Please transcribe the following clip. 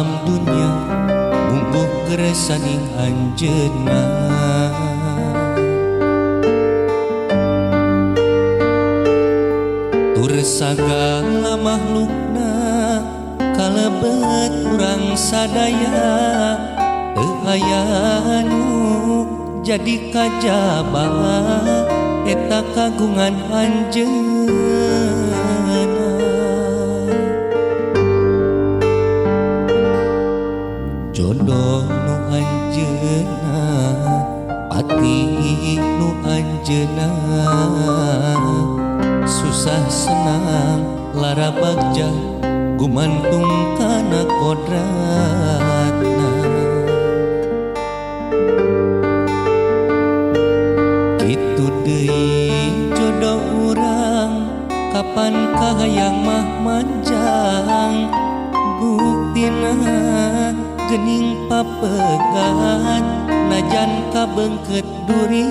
Alam dunya mungguh keresaning anjeunna. Tur sagala makhlukna kalebet urang sadaya, teu aya nu jadi kajaba eta kagungan anjeunna. Jodoh nu anjeunna, pati nu anjeunna, susah senang lara bagja gumantung kana kodratna. Kitu deui jodoh urang kapan kahayang mah manjang, buktina gening papegat najan kabeungkeut durian.